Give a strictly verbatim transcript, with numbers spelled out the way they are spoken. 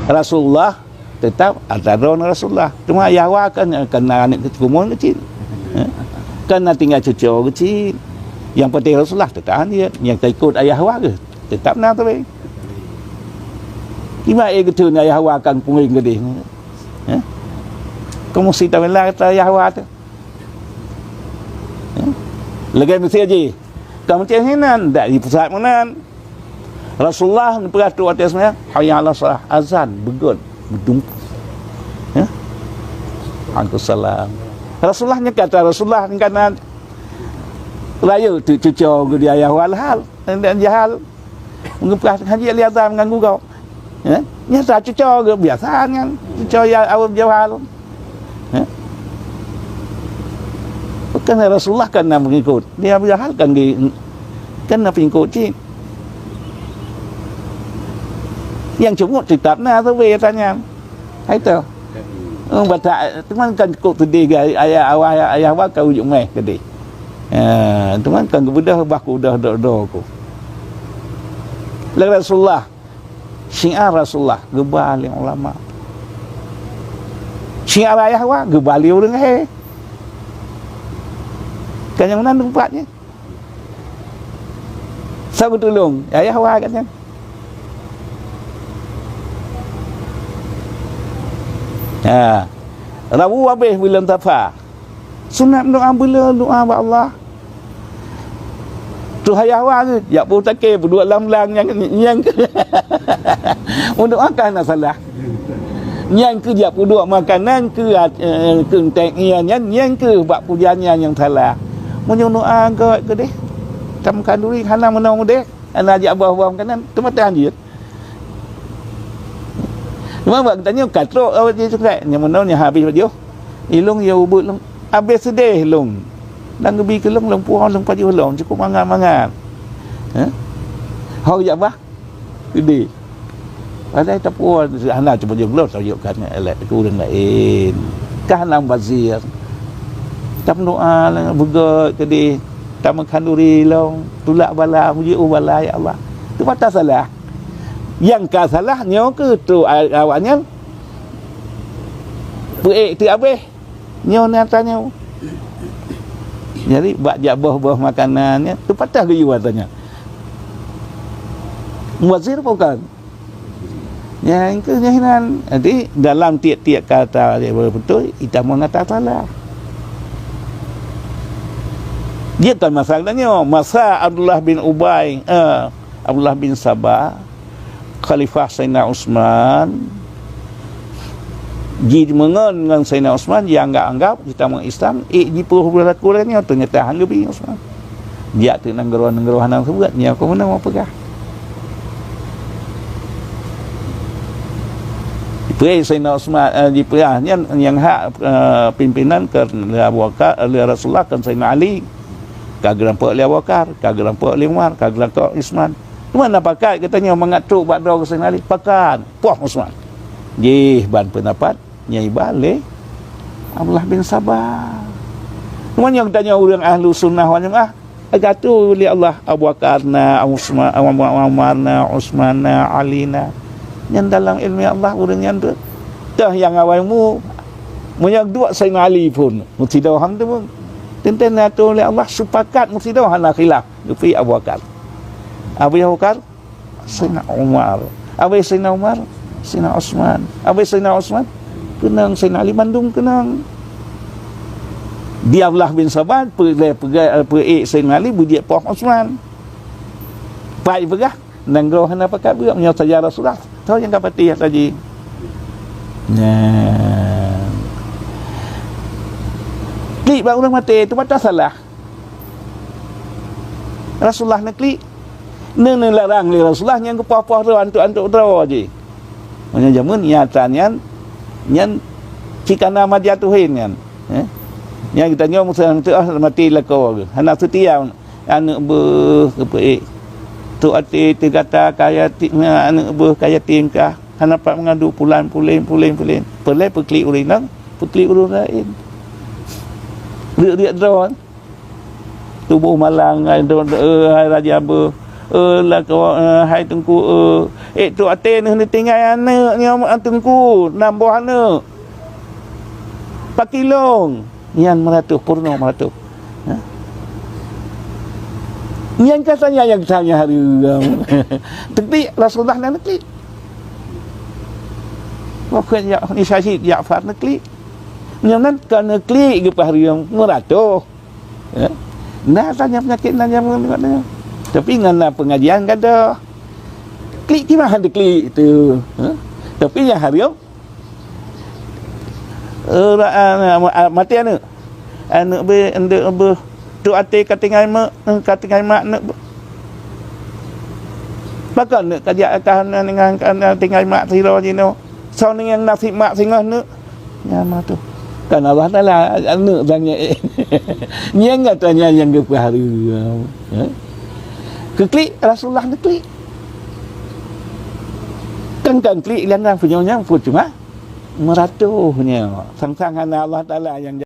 Rasulullah tetap atra droe Rasulullah. Cuma Yahwa kan, kan na aneuk keumun keucil. Eh? Kan na tinggai cucoe keucil. Nyang penting Rasulullah tetap dia. Nyang taikot Yahwa ke? Tetap na tapi. Kiban éh geuteun Yahwa kan punggeng geudeh. Eh? Kamu si tabela kata Yahwa tu. Eh? Lagèe miseue jih. Kamu cek hinan, dak di pusat meunan. Rasulullah neupeugah trok ateuh seumbahyang, "Hayya 'alas shalah," azan, beugöt, beudum. Ya? Alaikumsalam. Rasulullah nyan kata Rasulullah nyan kana rayeuk tu cucoe geuh di ayah walhal, dan jahal. Meupeugah haji Ali Azam ngon gugok. Ya? Nyata cucoe geuh biasa nyan, cucoe ya awam jahal. Ya? Bukan Rasulullah kan na pengikut. Dia Abu Jahal kan di, kan na pengikut cit. Yang cumuk tetap na sabe tanya. Hai tu. Oh, batak teman kan kok sedih ga ayah awak ayah awak kau ujuk meh sedih. Ya, teman kan geubeudôh bah ku udah dok-dok ku. Lé Rasulullah, syiar Rasulullah geuba lé ulama. Syiar ayah awak geuba lé ureueng hai. Kan nyang meunan teumpat nyan. Soe geutulông? Ayah awak kat nyan. Ha. Rabu habéh buleuen Safa. Sunat doa buleuen doa bak Allah. Tu ayah awak tu, jak peutakée peuduek lam lang nyang, nyang Meudoa ka hana salah. Nyang keu jak peuduek makanan keu, eh, keu entek nyan, nyan, nyan keu bak puja nyan nyang salah. Meunyoe doa gét keudeh, tam khanduri hana meunoe udeh, hana jak boh-boh makanan, teumata jeuet. Cuma bak geutanyoe ka trok awak jih sukrai, nyang meunoe nyang habéh bak jiôh. Ilong ya ubit long, habéh seudeh long. Dan geubi keu long, long puwoe, long pajoh long, cukup mangat-mangat. Ha? Ho jak bah? Gede. Padahai tapuan hana cuba jeuglot sayok kan elek keu ureueng laén. Ka hana mubazir. Tameudoa beugét keudeh, tameu khanduri lom, tulak bala, mujeuet u bala, ya Allah. Tu mata salah. Nyang ka salah nyoe keu tu awaknyan peuék teuh abéh. Nyoe na tanyoe. Jadi bak jak boh-boh makanan nyan, teupatah geuyue tanyoe. Mubazir bukan? Nyang keu nyan hinan. Jadi dalam tiep-tiep kata dia beutôi, ita meungata salah. Dia kan masa tanyoe, masa Abdullah bin Ubay, eh, Abdullah bin Saba, Khalifah Saidina Utsman, jimeungon ngon Saidina Utsman, jianggap-anggap geutanyoe Islam, ék jipeulaku lagée nyoe, teunyata han geubi Utsman. Jak teuk nanggroe-nanggroe hana seubuet, nyoe keuh meunan peugah. Jipeue Saidina Utsman, eh, jipeue nyan nyang hak, eh, pimpinan keu lé Abu Bakar, lé Rasulullah keu Saidina Ali. Ka geurampok lé Abu Bakar, ka geurampok lé Umar, ka geurampok Utsman. Teuma na pakat geutanyoe mangat trok bak droe Saidina Ali? Pakat, poh Utsman. Jih ban peundapat nyang iban lé Abdullah bin Saba. Teuma nyang geutanyoe ureuëng ahlu sunnah wal jamaah, geuatoe lé Allah Abu Bakar na, Utsma-, Umar na, Utsman na, Ali na. Nyan dalam ilmu Allah ureuëng nyan tu. Teuh nyang awai mu, meunyoe duek Saidina Ali pun, meusidroe han tu pun. Teuntèe na atoe lé Allah, sepakat meusidroe hana khilaf. Geupeuék Abu Bakar. Abu Bakar, Saidina Umar. Abéh Saidina Umar, Saidina Utsman. Abéh Saidina Utsman, keunong Saidina Ali, mandum keunong. Di Abdullah bin Saba, peu-, peu-, peuék Saidina Ali, beujeuet poh Utsman. Pai peugah, nanggroe hana pakat beuet, meunyoe saja Rasulullah, tho nyang ka patéh saji. Nah. Klik bak ureuëng maté, tu mata salah. Rasulullah neuklik. Neu-, neularang lé Rasulullah nyang geupoh-poh droe, antuk-antuk droe jih. Meunyoe jameun nyata nyan, nyan cit kana madia tuhin nyan. Eh? Nyan geutanyoe meuseuang teuh maté lakoe geuh. Hana seutia aneuëk beuh geupeuék. Trok até teuh gata ka yatim, aneuëk beuh ka yatim kah. Hana pat meungadu pulan, pulen, pulen, pulen. Peureulée peuklik ureuëng inong, peuklik ureuëng laén. Riek-riek droe. Tuboh malang, hai, eh, hai raja beuh, Eh, lakoe, eh, hai Teungku, eh, eh, tu até neuh neutinggai aneuk nyoe, Teungku, nam boh aneuk. Pakilong, nyan meuratoh, peurunoe meuratoh. Ha? Nyan ka tanya nyang tanya hari. Tapi Rasulullah na neuklik. Waktu ya, ni Syahid Ja'far neuklik. Nyan nan ka neuklik geupahriem meuratoh. Ya. Nah, tanya penyakit nan nyang, tapi ngon na pengajian gadoh. Klik kiban diklik tu. Ha? Tapi nyang hareuem, eh, ra-, ah, ah, mati aneuk. Aneuk beuh, aneuk beuh. Tu até ka tinggai mak, ka tinggai mak aneuk beuh. Pakon aneuk ka jak atas dengan, dengan tinggai mak sidroe jinoe. Soe nyang nasib mak singoh neuk? Nyan mah tu. Kan Allah Taala aneuk tanya. Nyang gata nyan nyang geupeuhareuem. Ha? Keu klik Rasulullah neuklik. Kan, kan klik nyang na punya nyang pun cuma meuratoh nyoe. Sang-sang hana Allah Taala nyang